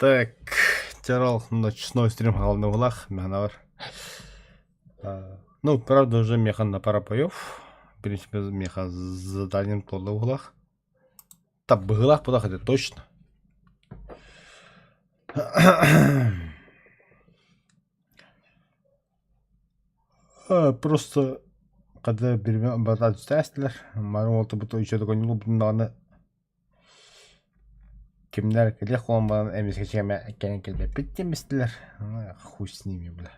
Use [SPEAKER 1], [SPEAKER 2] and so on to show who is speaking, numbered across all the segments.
[SPEAKER 1] Так, Террал ночной стрим хаалныбылах, механавар. Ну, правда, уже механ на пара боев. В принципе, меха заданием толлубулах. Та быһылах булах это точно. Просто когда береме бата түстээстилэр, мары уолта бу үчүгэй даҕаны Кимнэр кэлиэх буолан баран эмискэ чиэмэ кэлэн кэлбэппит диэн бистилэр. Хуй с ними, бля.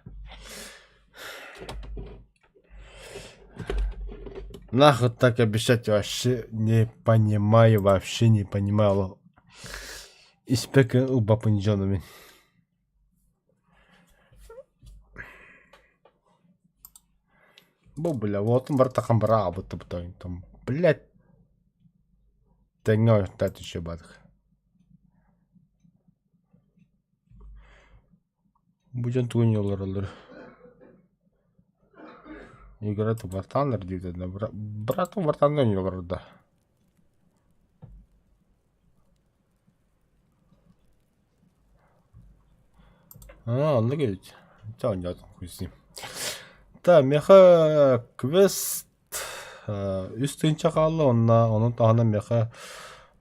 [SPEAKER 1] Нахуй так обещать вообще не понимаю, вообще не понимаю. Испек ылбаппын дьону мин. Бу бля, уотун барытахан быраабыт там, блядь, Тэҥҥэ ойохтоот еще бадых. Бу дьон тугун олороллор? Играть в War Thunder диэбитэ братым War Thunder олорор да? А, оннук эбит. Чэ оонньоотум хуй с ним. Так, миэхэ квест үс тыһыынча хаалла уонна онон таһынан миэхэ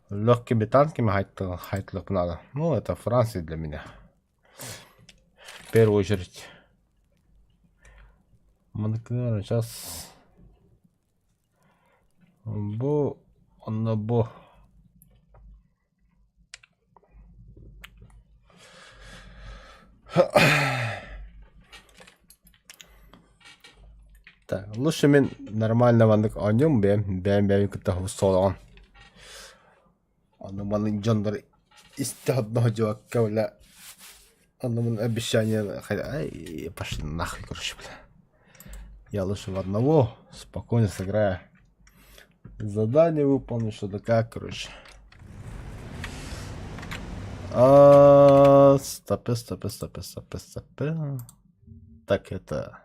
[SPEAKER 1] легкими танками хайтлык надо. Ну, это Франция для меня. В первую очередь. Маныкына сейчас бу онно бу Так, лучше мин нормально маннык оонньуум бэйэм бэйэм бэйэбин кытта солоҕон. Ону маннык дьоннор истэ одноһодьуокка бля ону мин обещание ай пошли нахуй короче бля. Я лучше в одного спокойно сыграю. Задание выполню, что-то как, короче. А, стопе, стопе, стопе, стопе, стопе. Так, это...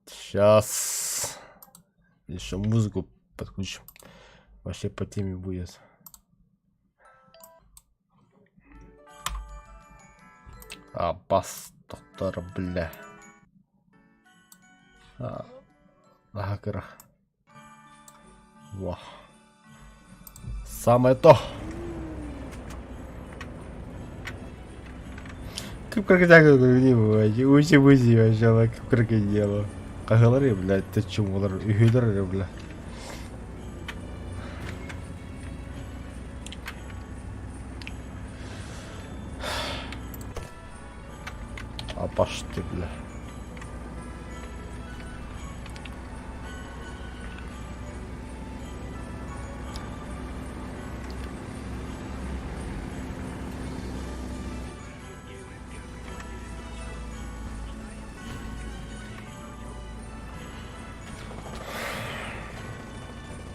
[SPEAKER 1] Сейчас еще музыку подключим. Вообще по теме будет. А, бас, доктор, бля. А, кыра. Во. Самое то. Как крокодил, вообще, как крокодил. Хаһылар блядь, ты чумулар, үһүлэр бля. Апаш ты, бля.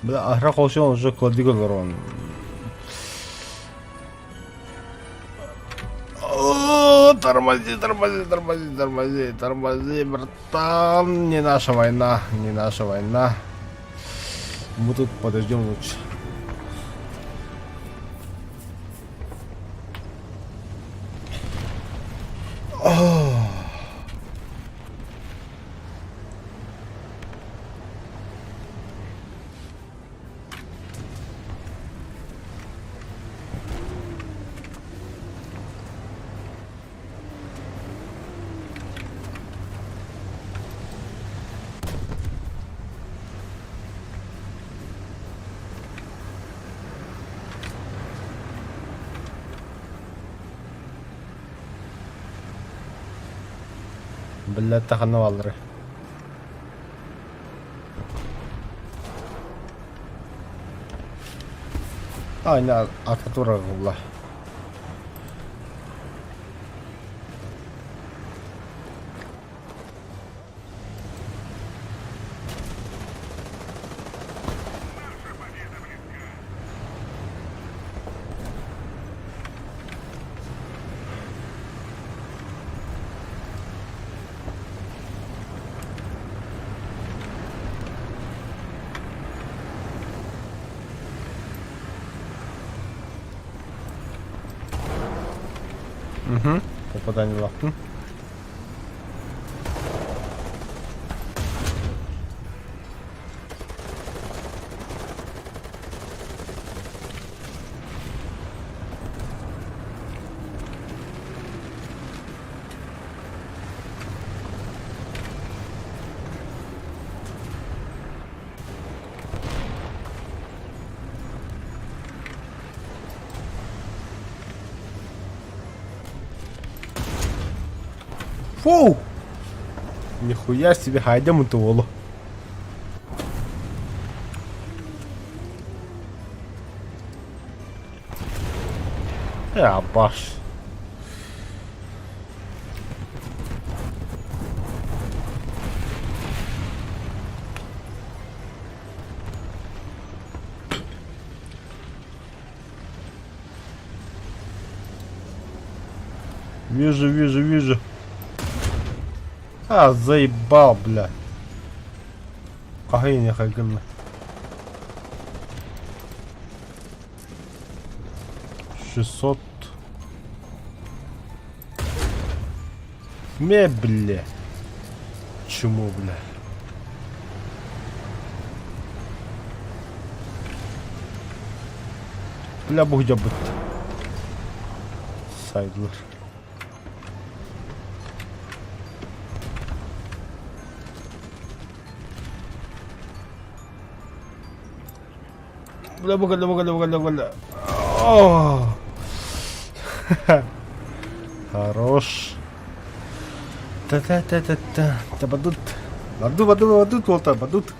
[SPEAKER 1] Бля, аһара холсуон уже кладик олорон. О, тормози, тормози, тормози, тормози, тормози, братан. Не наша война, не наша война. Мы тут подождем лучше. Биллэртэ ханна баалларый? Айна ата турар буолла. Угу. Попаданиелаахпын. Фу! Нихуя себе, хайдам уолу. Абаш. Вижу, вижу, вижу. А, заебал, бля. Хаһыйын гынна. 600. Ме, бля. Чему, бля? Бля, бу быт. Сайдылар. Бля, бу кэллэ, бу кэллэ, бу кэллэ, бу кэллэ. О! Хорош. Та-та-та-та-та. Та бадут. Баду, баду, бадут, уолта, бадут.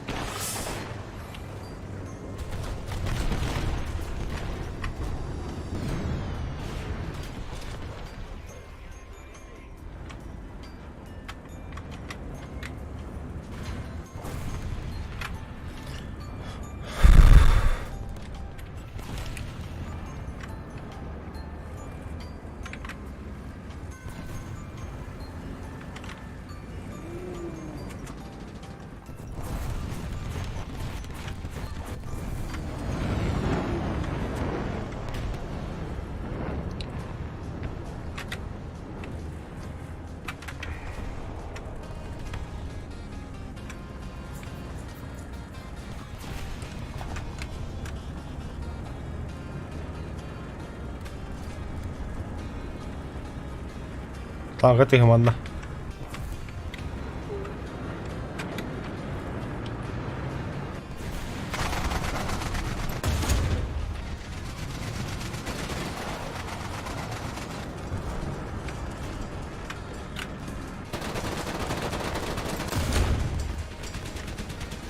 [SPEAKER 1] Тааҥка тыһыманна.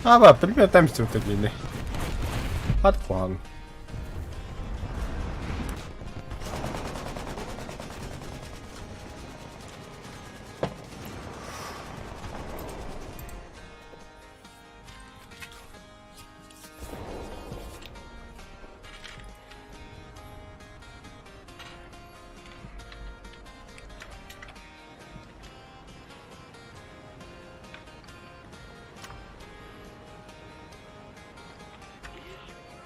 [SPEAKER 1] Аба, примет такие. Отплан.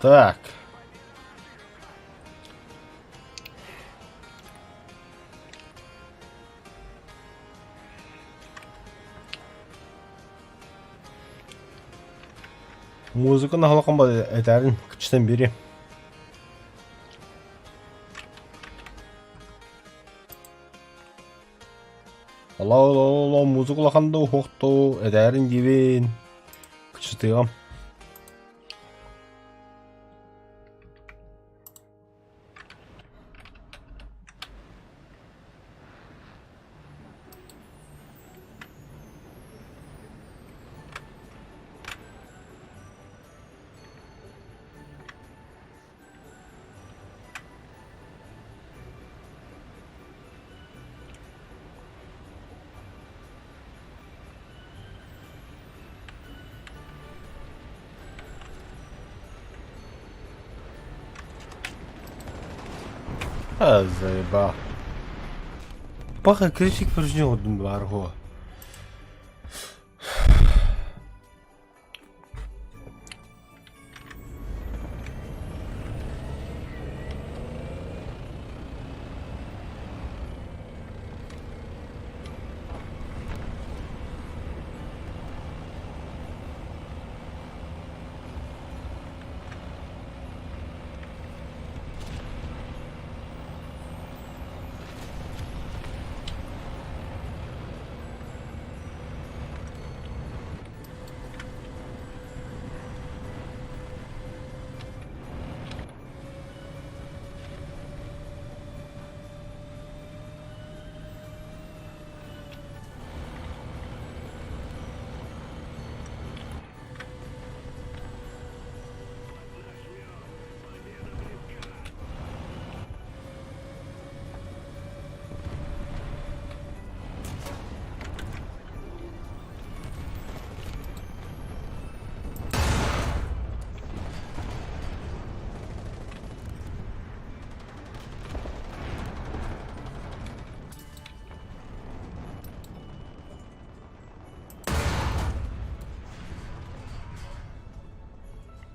[SPEAKER 1] Так. Музыка наһалахан этэрин кычтан бири. Ола ола ола музыка улахан да уһуохту этэрин диибин. Кычтыам. А, заеба. Паха критик прожнёл одну арго.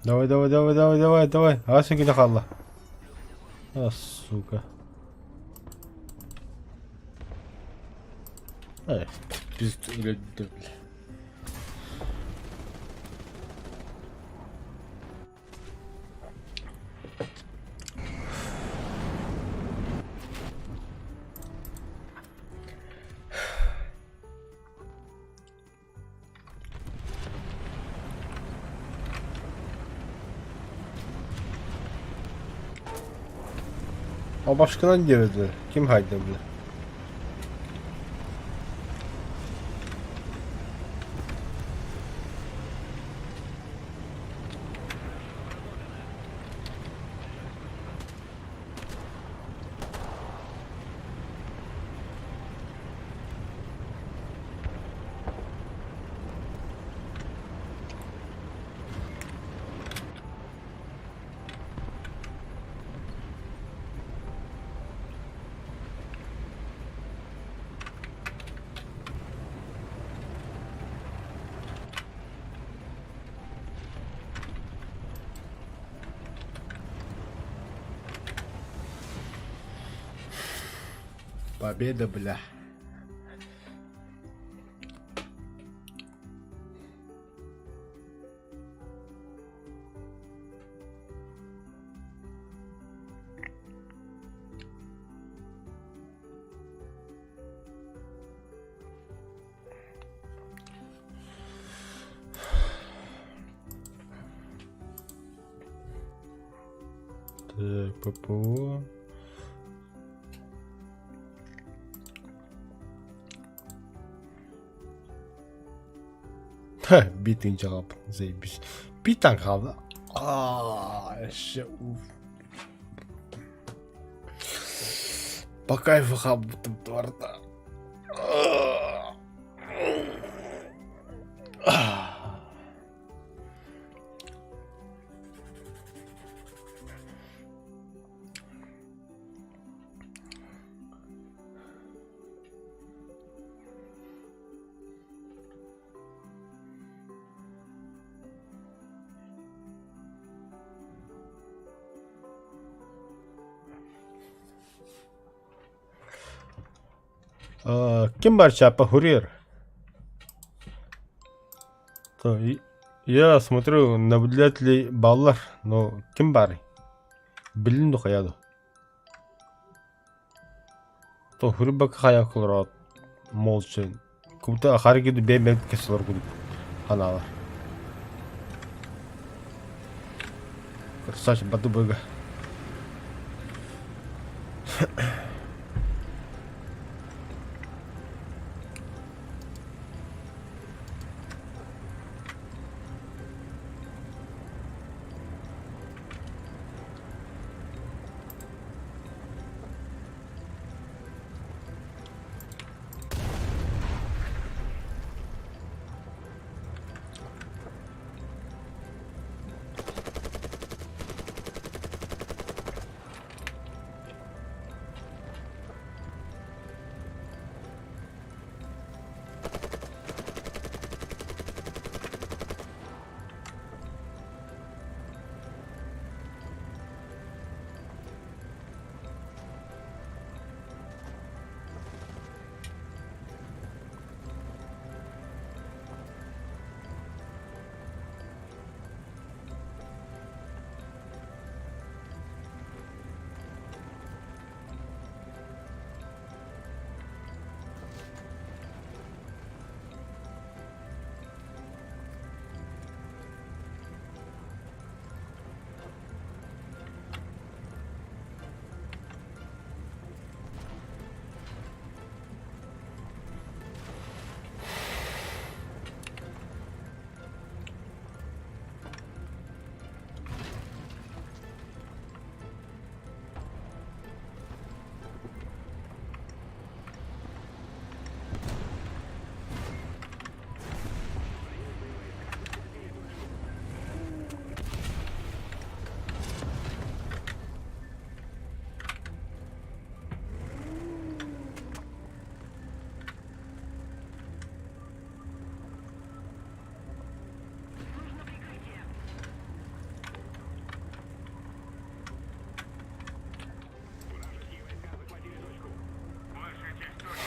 [SPEAKER 1] Давай, давай, давай, давай, давай, давай. Аас кини хаалла. А, сука. Эй, biz öyle бля. Абашкынан диэбэтилэр, ким хаайда бile? Победа, бля. Так, ППО. Ха, биир хаалбыт, заебись. Биир танк хаалла. Аа, өссө уф. По кайфу хаалбытым барда. Ким бар чапа Хурьер? Я смотрю, наблюдателей баллар, но ким баарый? Билин ду хайа ду? То Хурбак хайа кылырат молча. Кубта харгиду бэйбэт кесолор кудук ханаалар. Красавчик Батубыга.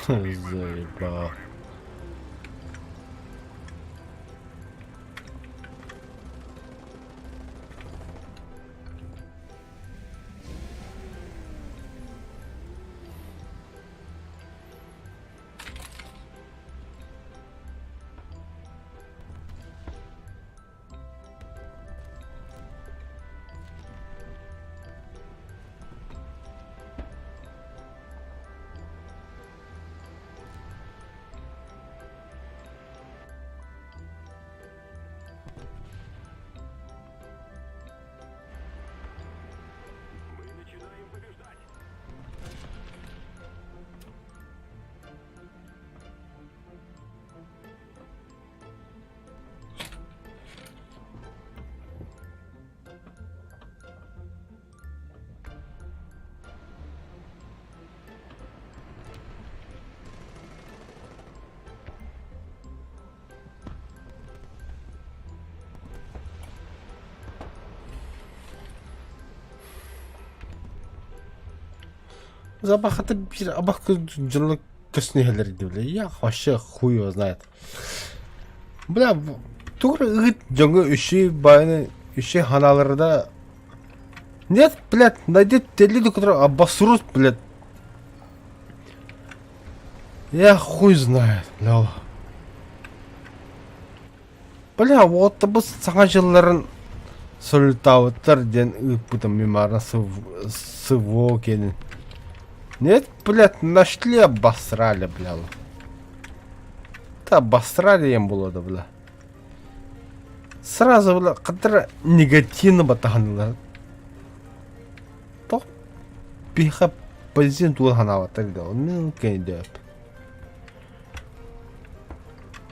[SPEAKER 1] Заебал. Забахата биир абах дьону көснүһэлэр дии Я вообще хуй его знает. Бля, тугу ыыт дьоҥҥо үчүгэй баайыны үчүгэй ханаалары да Нет, блядь, найди те люди, которые обосрут, блядь. Я хуй знает, бля. Бля, вот бу саҥа дьылларын солютаабыттар диэн ыыппытым мемуарна СВО киэнин. Нет, блядь, нашли, обосрали, бля. Да, обосрали им было, да, бля. Сразу, бля, кадра негативно батаһанылар. Тоқ биһиэхэ бензин тугун ханаабаттар да, оннун кэндэп.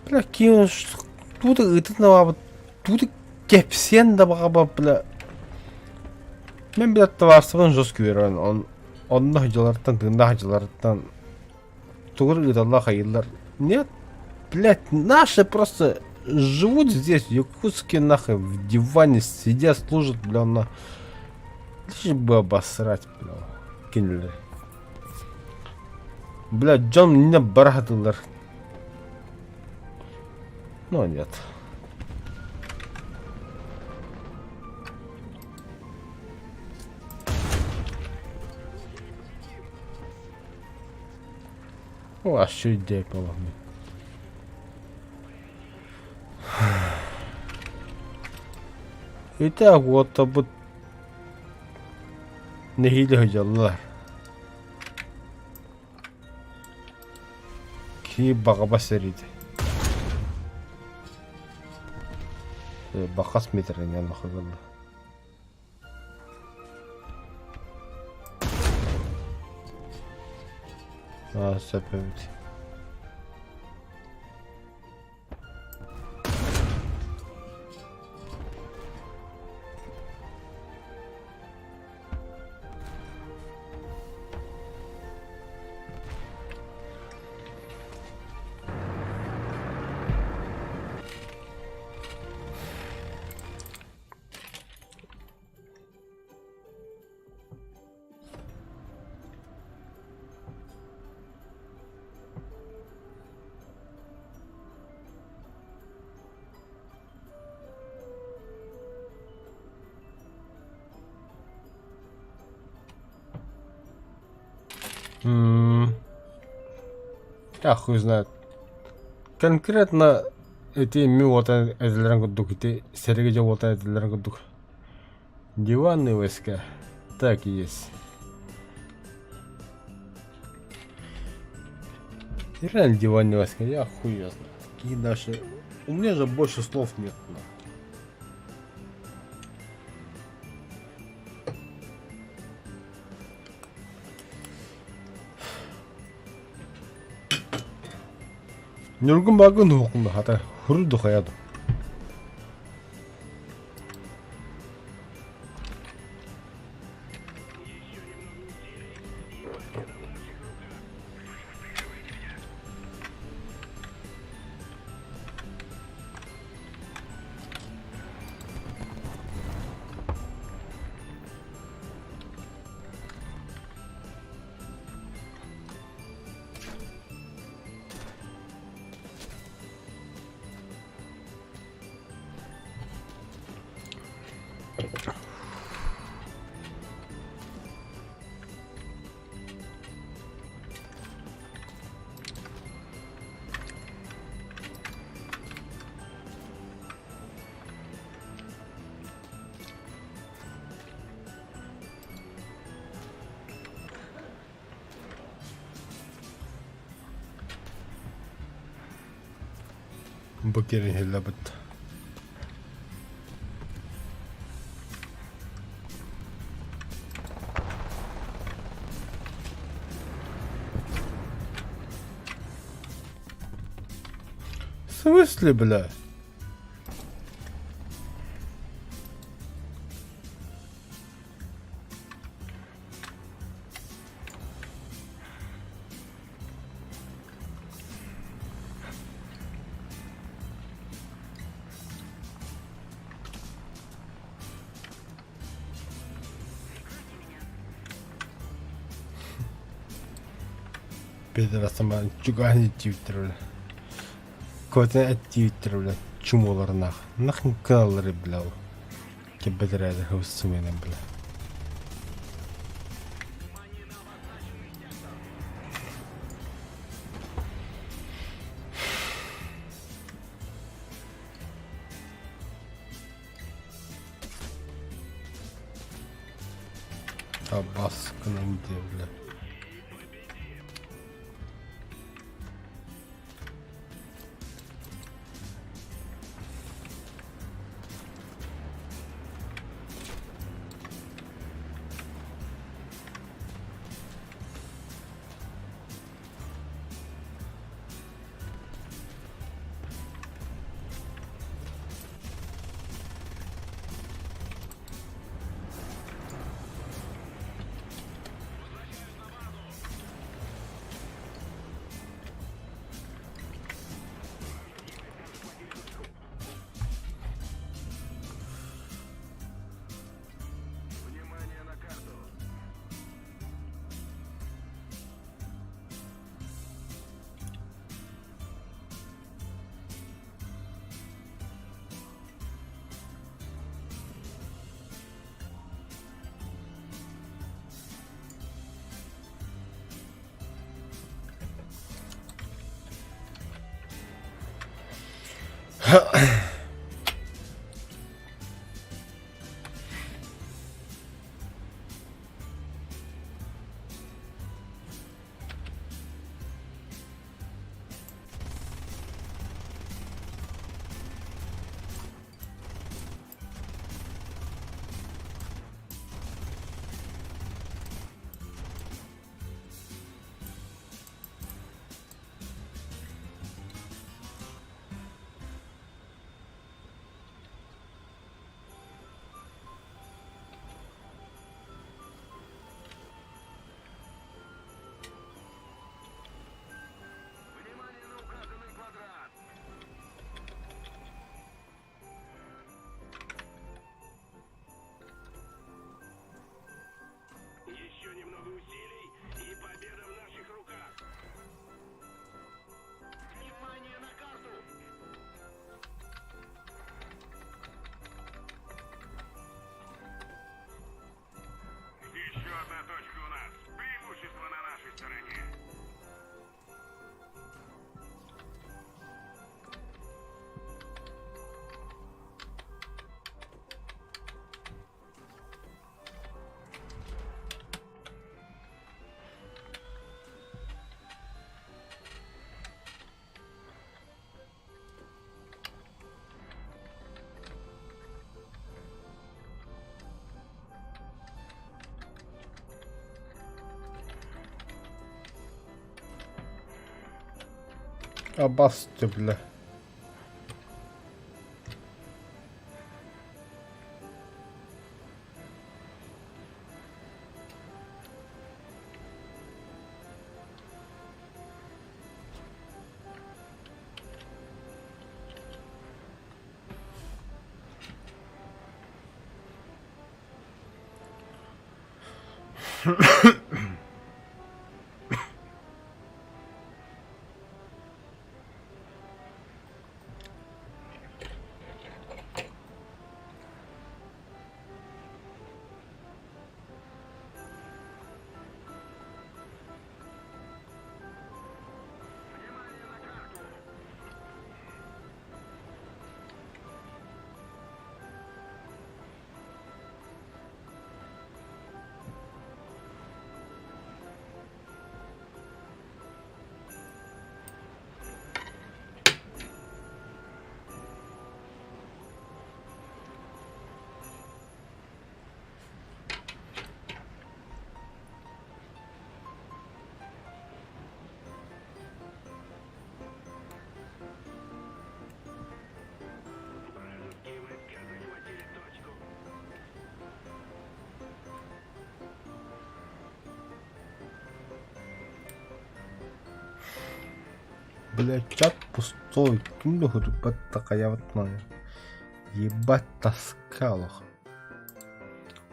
[SPEAKER 1] Бля, киин тугу ыытын тугу кэпсиэн да баҕаба, бля. Мен бля табаарыстыбын жестко үөрэн, он онно дьылартан, тыыннаах дьылартан тугу ыыталлар хайыыллар. Нет, блядь, наши просто живут здесь, в Якутске, нахуй, в диване сидят, служат, бля, на... Лишь бы обосрать, бля, кинилэр. Бля, дьон иннэ бара сатыыллар. Но нет. Вообще идея половина. Итак, вот бу нэһиилэ сылдьаллар. Киһи баҕаба сэриитэ. Бакас метринэн хагылла. Аа, сөп эбит. М, Я хуй знает. Конкретно эти ми уота этилэрин курдук ити сэригэ дьэ уота этилэрин курдук диванные войска так и есть. И реально диванные войска, я хуй я знаю. Какие дальше? У меня же больше слов нет. Ньургун Баагын уһукунна хата хуру духайа ду. Бу киирэн иһиллэбит. В смысле, бля? Пидорасыма чугаһын иччибиттэр бля. Котен эттиибиттэр бля чумоларнаах. Нахуй кыналлары бля ол. Кеббетэрээдэ хыбыс-сымыйанан бля. Табаскынан диэбилэ. Абасты, бля. Бля, чат пустой, ким да утуппат такайабат Ебать тоска олох.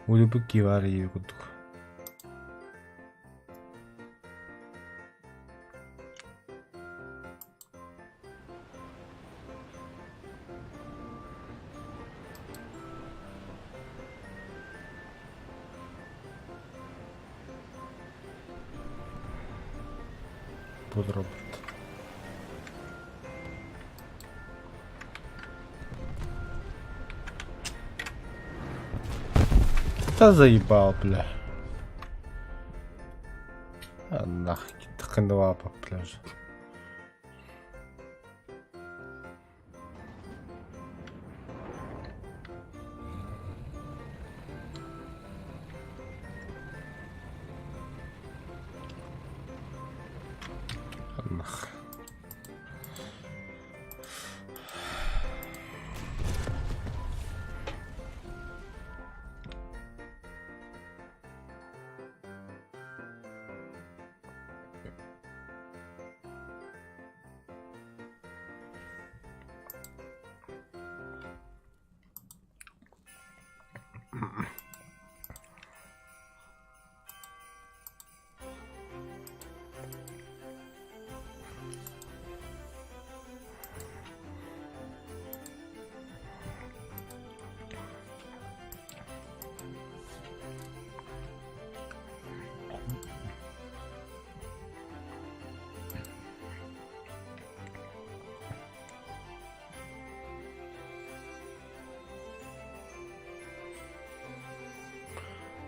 [SPEAKER 1] Улюбу кивар курдук. Под робот. Да заебал, бля. А нахуй, по пляжу. Нах.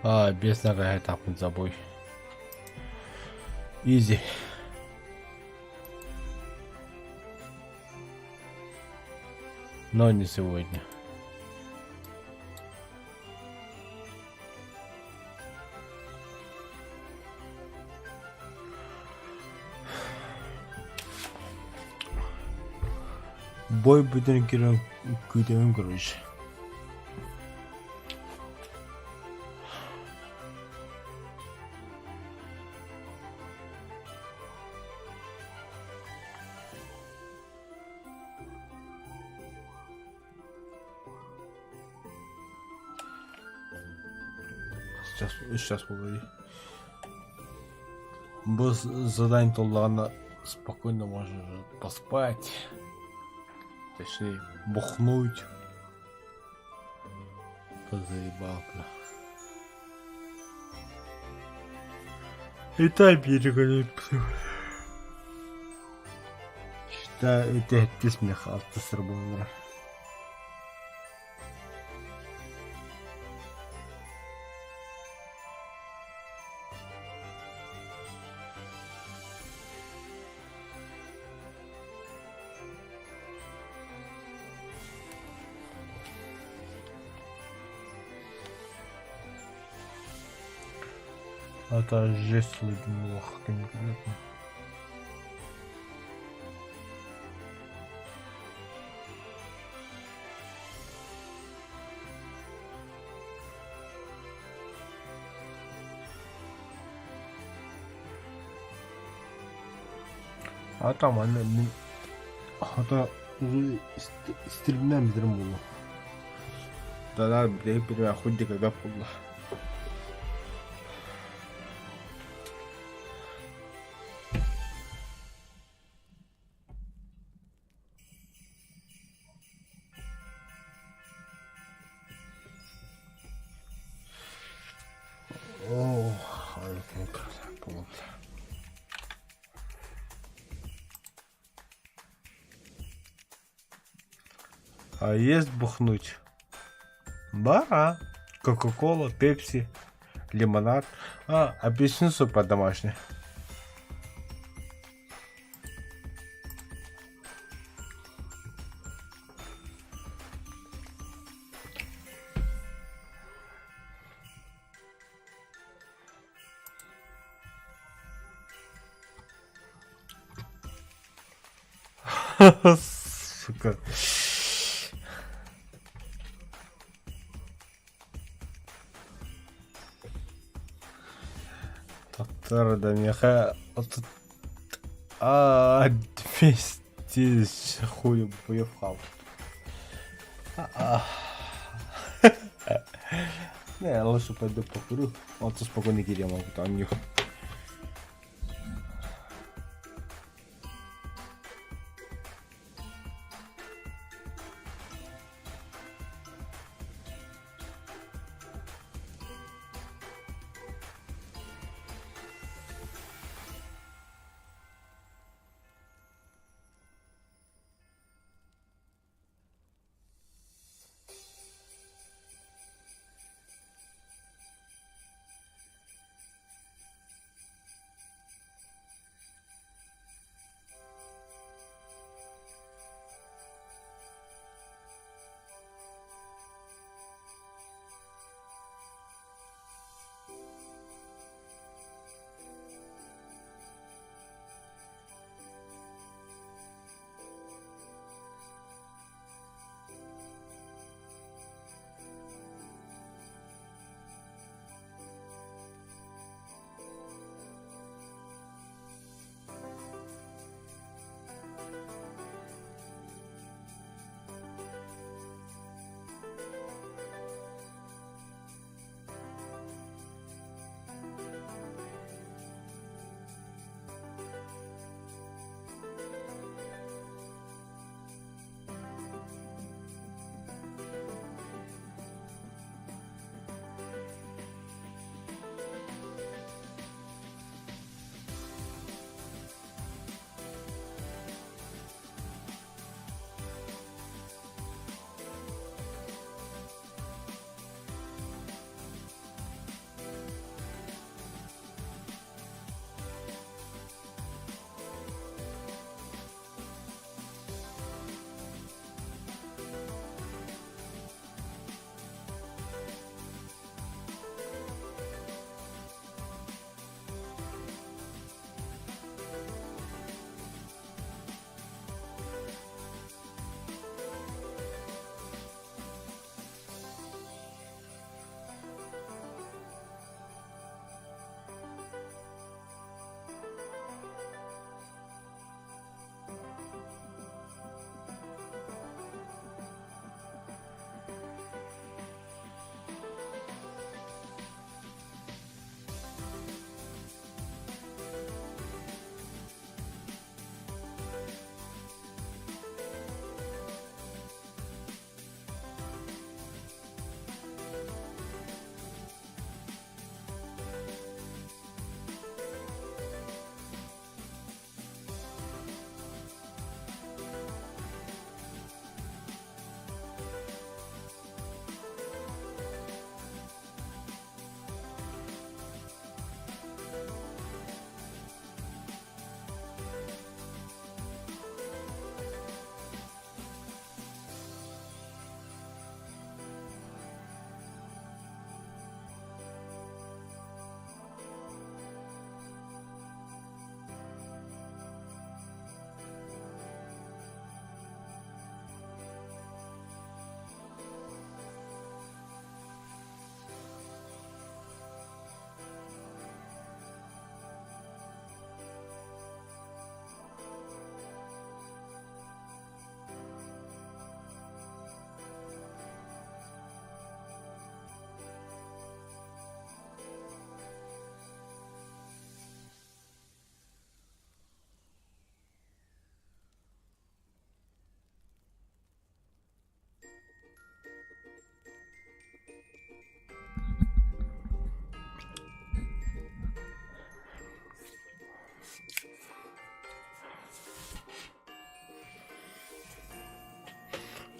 [SPEAKER 1] А, без нагайатахпын забой. Изи. Но не сегодня. Бой бүтэн киирэн күүтэбин короче. Сейчас, сейчас погоди. Бу задание толлаҕына спокойно можно поспать. Точнее, бухнуть. Заебал, бля. И так берега Считаю, это смех алтысыр буолара. Это жесть лох конкретно. А там аны мин хата стримнээн бүтэрэн буолуо. Да билигин билбэт хуй элбэх буолла. Оо, А есть бухнуть? Бара. Кока-кола, пепси, лимонад. А, апельсин суп домашний. Сука. Таптар да миэхэ. А 200 хуй буйуп хаалбыт. Не, лучше пойду покурю. Он то спокойно кириэм оонньуу.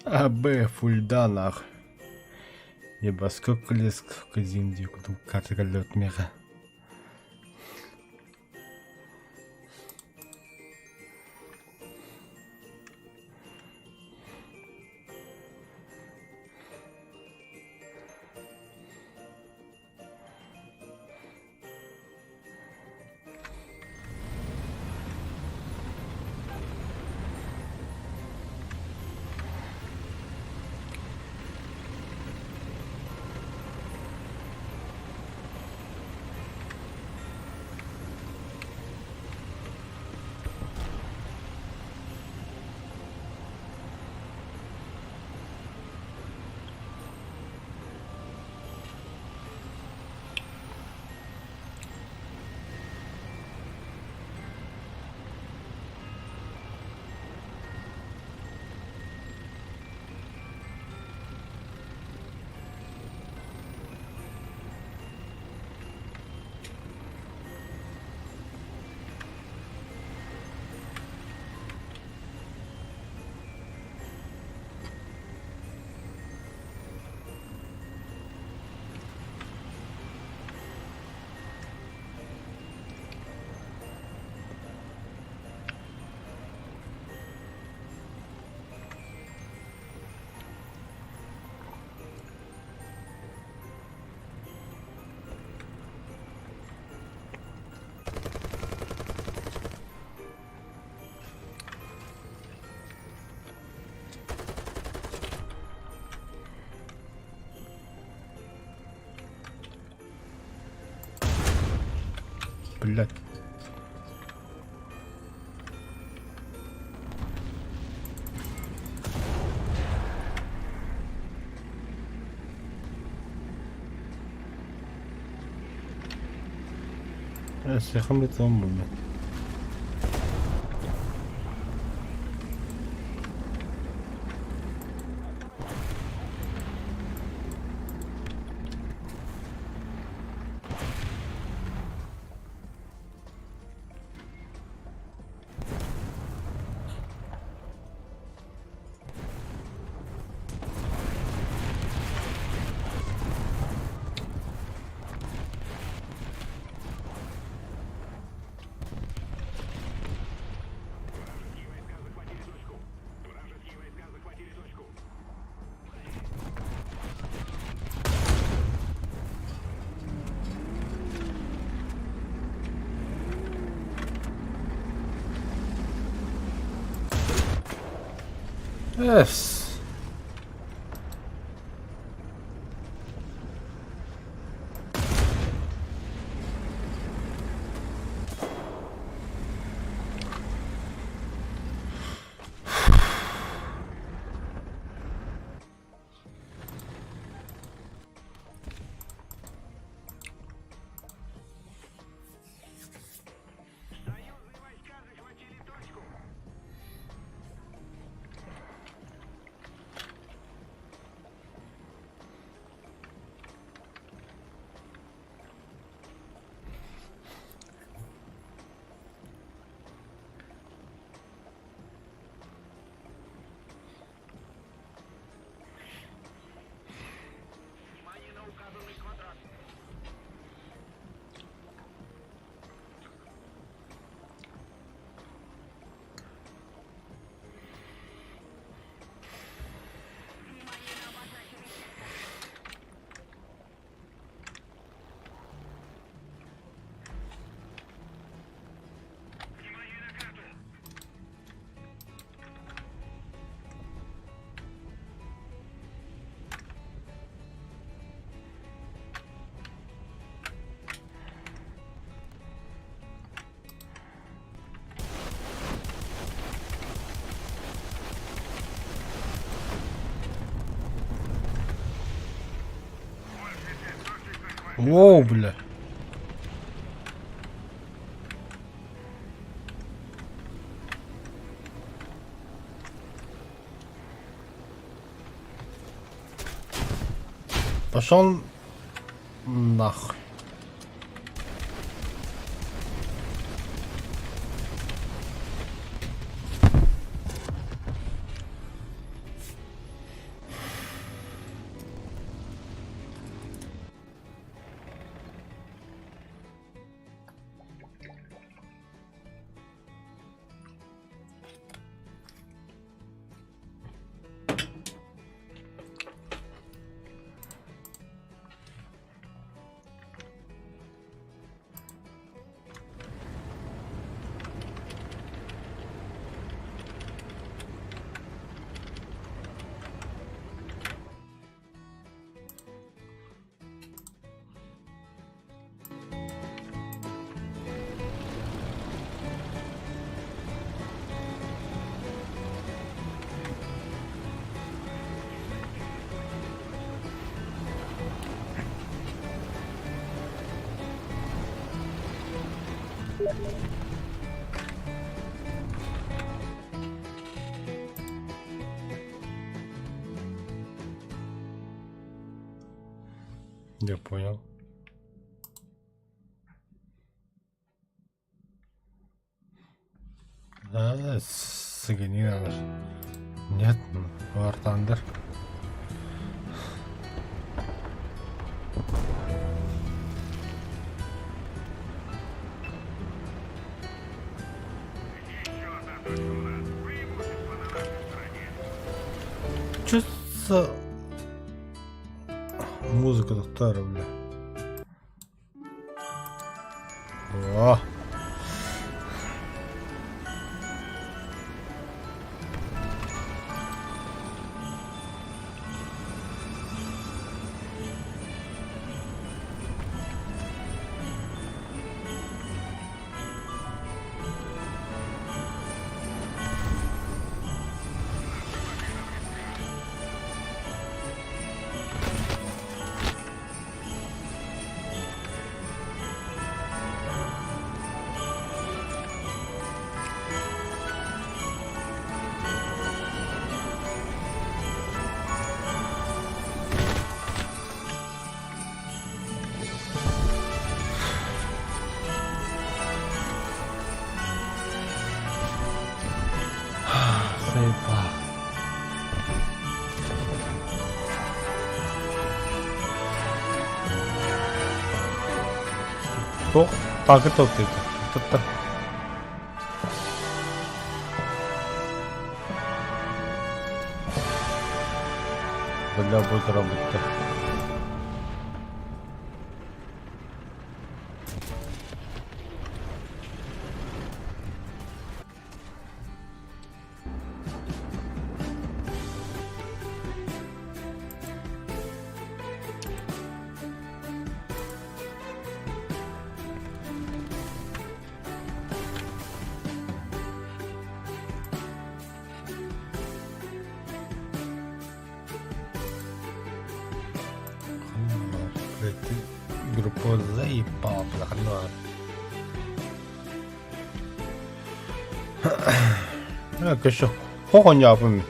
[SPEAKER 1] А Б фульда нах. Еба сколько лет сколько земли карта калет меха. Блядь. Сехам бетон булду. Эс. Воу, бля. Пошел нахуй. Я понял. А, сгенерировать. Нет, War Thunder. Чё за музыка тохтоо бля. О! Заебал. Туох таакы тылтыйда. Тыттар. Бля, будет работать. Группа заебал, бля, Көссө хоҕонньообун.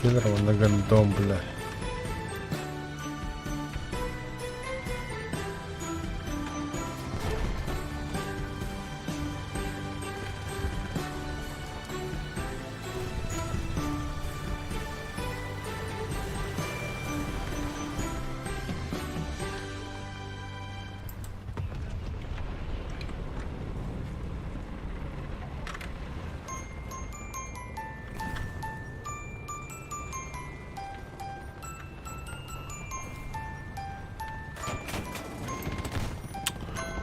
[SPEAKER 1] Киллер уонна гандон бля.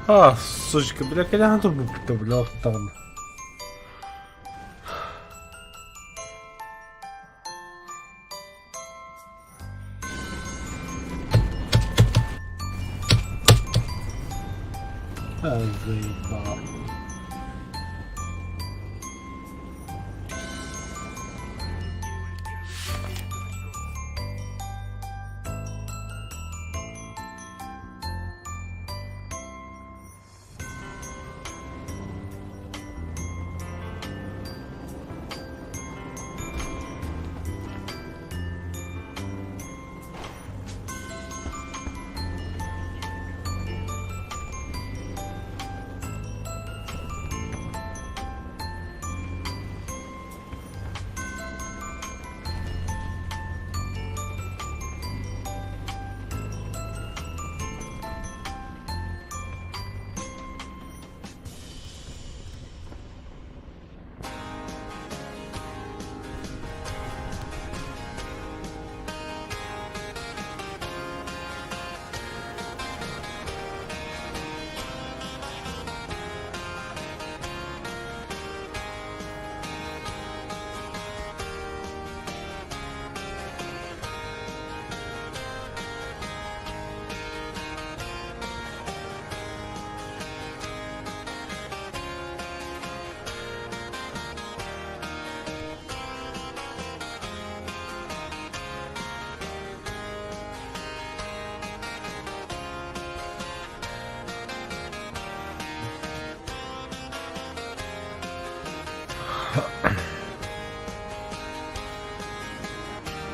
[SPEAKER 1] А, сучка, бля, кэлэҕин турбуппут бля, охтоҕуна. А, заебал.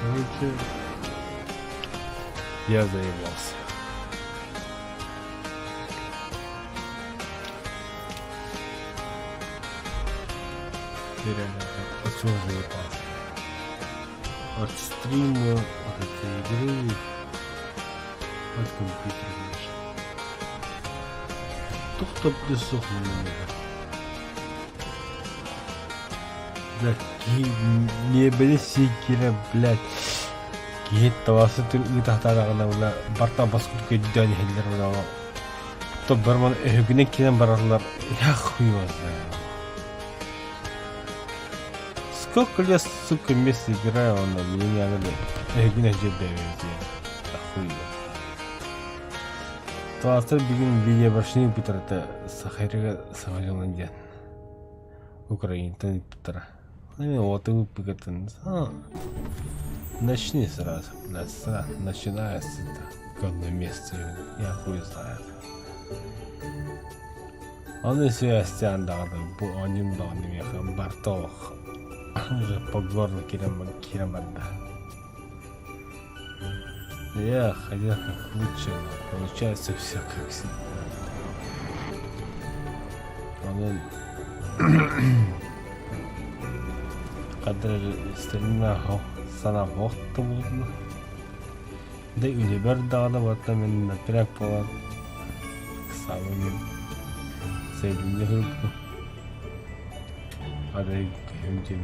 [SPEAKER 1] Короче, я заебался. Это реально отсюда заебался. От стрима, от этой игры, от компьютера, конечно. Туох да суох манна Блядь, миэбэли сииккирэ, блядь, киһи табасы ыытахтаадаҕына уна барта баскут көйдөөн иһэллэр уна то барман өһүгүнэн киирэн бараллар я хуй его знаю. Сколько лет, сука, вместе играю, он меня не надо өһүгүнэн дьиэбэбит хуй Туастар бүгүн видео бүтэрэтэ Сахарыга саҥа диэн Украинтан ыыппыттара. Вот ыыппыкатын начни сразу, блядь, сразу начинается это одно место, я хуй знает. Аны связьтян даҕаны бу оонньуум даҕаны миэхэ барта олох уже по горло киирэн барда. Я хотел как лучше, но получается все как всегда. Онон хадыр истэринэ санаам охто булна. Да үлэбэр даҕаны барыта мин напряг буолан ыксаабын мин сэйдиннэ сылдьыбытым. Арай көһүм диэн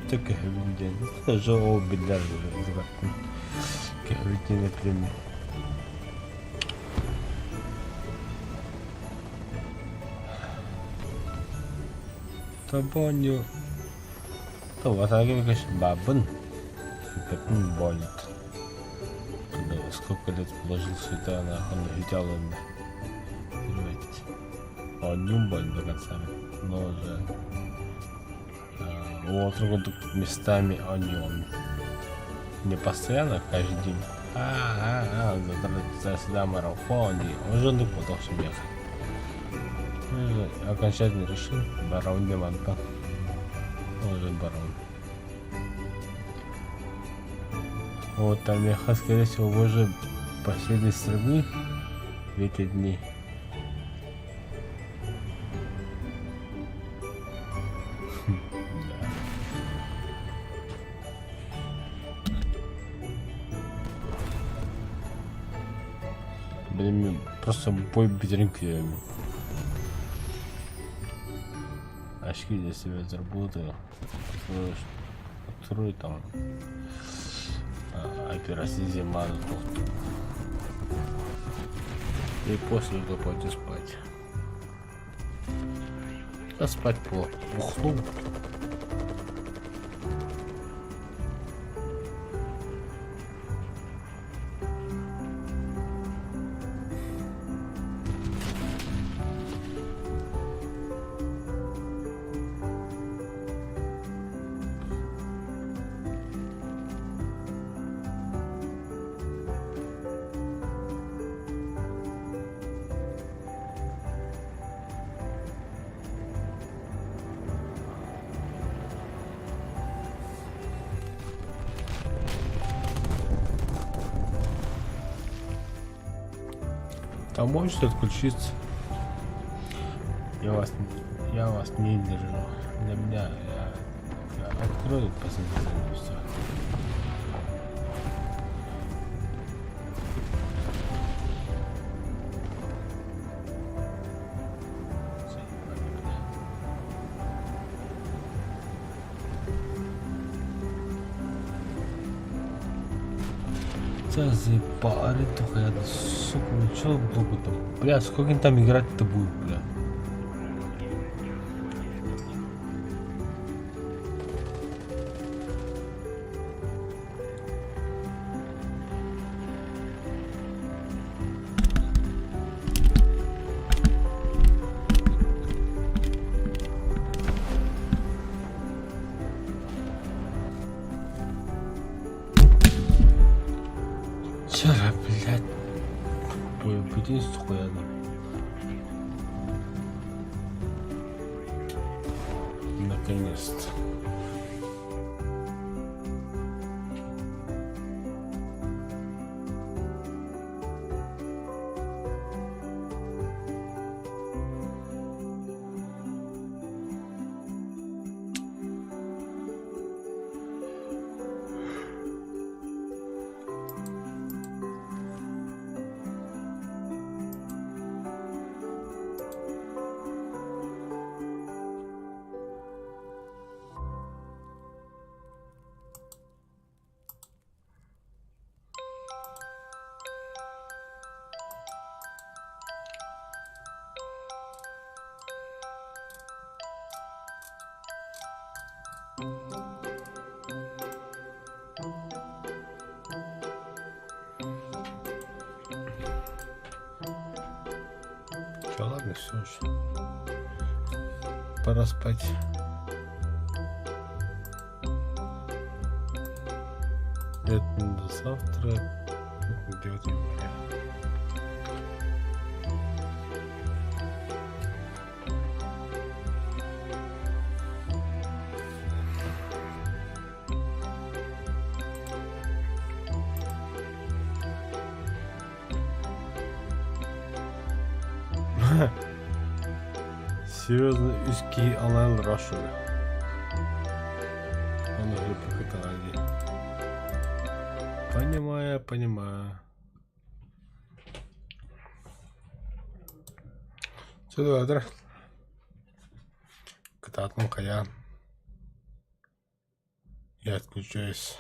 [SPEAKER 1] Дьэ көһөбүн диэн даже ол биллэр көһөбүн диэн эппитим Тобоню Тобасаги бабын Пеппин болит. Когда сколько лет вложил сюда, нахуй взял он. Оонньуум больно до конца, но уже Уолтер курдук местами оонньуом. Не постоянно, каждый день. А, сюда марафон, уже не потом смех. Окончательно решил, барон Деманта. Уже барон. Вот там я, скорее всего, уже последние стримы в эти дни. Да. Блин, просто бой бүтэрин күүтэбин. Очки для себя заработаю. Открою там операция зима. И после этого пойти спать. А спать плохо. Бухнул. Там можете отключиться. Я вас не держу. Для меня я открою посмотрите все. Заебали, бля. Да заебали только я, сука, ну чё долго-то? Бля, сколько они там играть-то будет, бля? Вчера, блядь, бүтүн сухуйадым. Наконец-то. Всё, ладно, всё уже. Пора спать. Это до завтра. Тут 9 января. Серьезно, үс киһи алаан Russian. Он уже покатали. Понимаю, понимаю. Сюда, Кытаатым хайаан. Я отключаюсь.